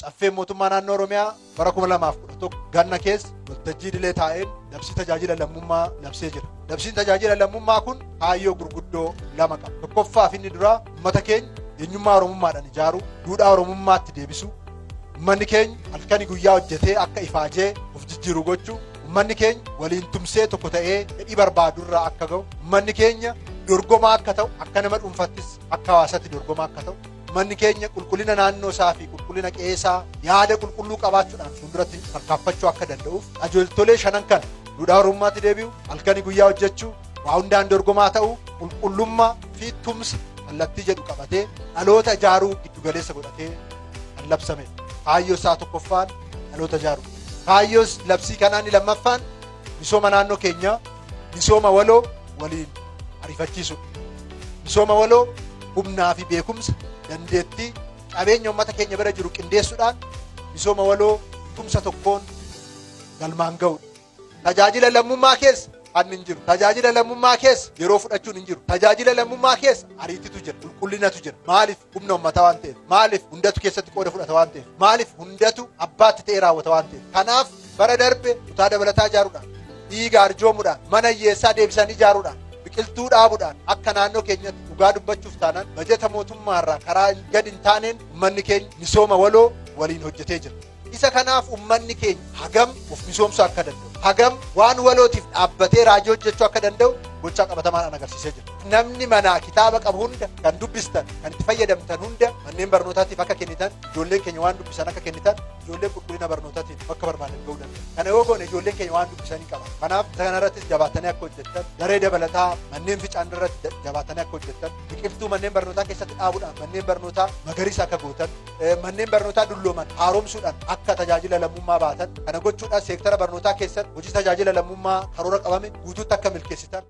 Caffeen Mootummaa Naannoo Oromiyaa bara 2011 ganna keessa waltajjii idilee taa'een labsii tajaajila lammummaa labsee jira. Labsiin tajaajila lammummaa kun kaayyoo gurguddoo lama qaba. Tokkoffaa fi inni duraa uummata keenya eenyummaa Oromummaadhaan ijaaruu, duudhaa Oromummaatti deebisuu, uummanni keenya halkanii guyyaa hojjetee akka ifaajee of jijjiiru gochuu, uummanni keenya waliin tumsee tokko ta'ee fedhii barbaadurraa akka ga'u, uummanni keenya dorgomaa akka ta'u, akka nama dhuunfattis akka hawaasatti dorgomaa akka ta'u, uummanni keenya qulqullina naannoo isaa fi qulqullina qe'ee isaa yaada qulqulluu qabaachuudhaan fuulduratti tarkaanfachuu akka danda'uuf qajeeltolee shanan kana duudhaa Oromummaatti deebi'u, halkanii guyyaa hojjechuu, waa hundaan dorgomaa ta'uu, qulqullummaa fi tumsa kallattii jedhu qabatee dhaloota ijaaruu giddugaleessa godhatee kan labsame. Kaayyoo isaa tokkoffaan dhaloota ijaaruu. Kaayyoo labsii kanaa inni lammaffaan misooma naannoo keenyaa, misooma waloo waliin ariifachiisudha. Misooma waloo humnaa fi beekumsa, dandeettii, qabeenya uummata keenya bira jiru qindeessuudhaan misooma waloo tumsa tokkoon galmaan ga'udha. Tajaajila lammummaa keessa hanni hin jiru. Tajaajila lammummaa keessa yeroo fudhachuun hin jiru. Tajaajila lammummaa keessa ariititu jira, qulqullinatu jira. Maaliif? Humna uummataa waan ta'eef. Maaliif? Hundatu keessatti qooda fudhata waan ta'eef. Maaliif? Hundatu abbaatti ta'ee raawwata waan ta'eef. Kanaaf bara darbe kutaa dabalataa ijaaruudhaan, dhiiga arjoomuudhaan, mana hiyyeessaa deebisanii ijaaruudhaan, biqiltuu dhaabuudhaan akka naannoo keenyatti dhugaa dubbachuuf taanaan bajeta mootummaarraa karaa gadi hin taaneen uummanni keenya misooma waloo waliin hojjetee jira. Isa kanaaf uummanni keenya hagam of misoomsuu akka danda'u, hagam waan walootiif dhaabbatee raajii hojjechuu akka danda'u gochaa qabatamaadhaan agarsiisee jira. Namni manaa kitaaba qabu hunda kan dubbistan, kan itti fayyadamtan hunda manneen barnootaatiif akka kennitan, ijoolleen keenya waan dubbisan akka kennitan, ijoolleen qulqullina barnootaatiin bakka barbaadan ga'uu danda'u. Kana yoo goone ijoolleen keenya waan dubbisanii qaban. Kanaaf isa kanarrattis jabaatanii akka hojjettan, daree dabalataa manneen ficaan irratti jabaatanii akka hojjettan, biqiltuu manneen barnootaa keessatti dhaabuudhaan manneen barnootaa magariisa akka gootan, manneen barnootaa dullooman haaromsuudhaan akka tajaajila lammummaa baatan, kana gochuudhaan seektara barnootaa keessatti hojii tajaajila lammummaa karoora qabame guutuutti akka milkeessitan.